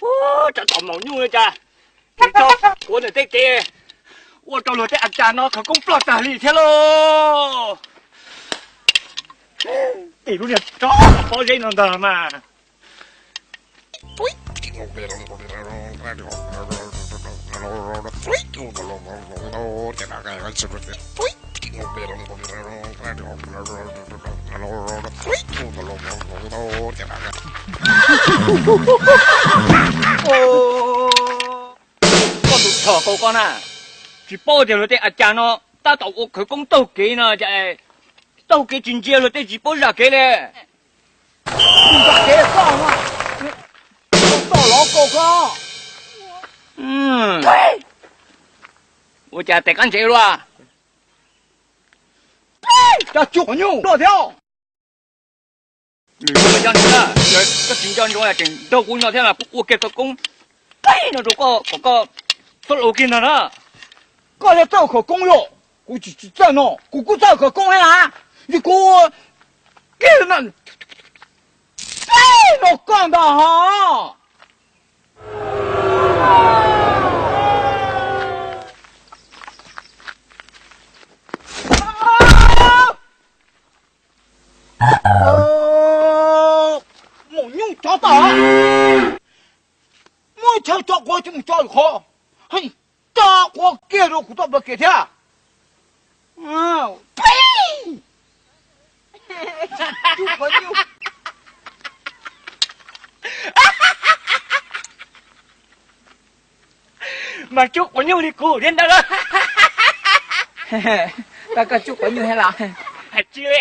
Ua, tsov tom maum nyuj li cas, tsis tso ua ntawm tej kev, ua rau luag tej a cas no khawv koob ploj tag li thiab lauj. Tim lub niag tsov pob zeb no ntag mas. Koj tus txhom kaus koj na, tsis paub tias luag tej a cas no tab tom ua khawv koob taug kev no, taug kev tsis ntsia luag tej tsis paub zam kev li. Zam kev koj, koj txoj lov kaus koj. Ua cas tes qab ntsev luaj? Cov tsuj qhov nyuj luaj thiab. Koj tsis nco ntsoov es tseem nrog kuv nyob thiab mas kuv ua kiag khawv koob qeeb no rau koj kom koj txhob los kiag ntag na. Koj yog txawj khawv koob yom? Kuv tsis tsis txawj no, kuv kuj txawj khawv koob thiab na. Yog kuv kiag no, qeeb no koj ntag ho. Maum nyuj tsov tom, muab chaw tso quav tsis mus tso qhov, tso quav kiag rau kuv txoj pawg kev thiab. Mas tsuj quav nyuj li kuv thiab ntag. Koj, koj tsuj quav nyuj thiab los? Hais tsis li.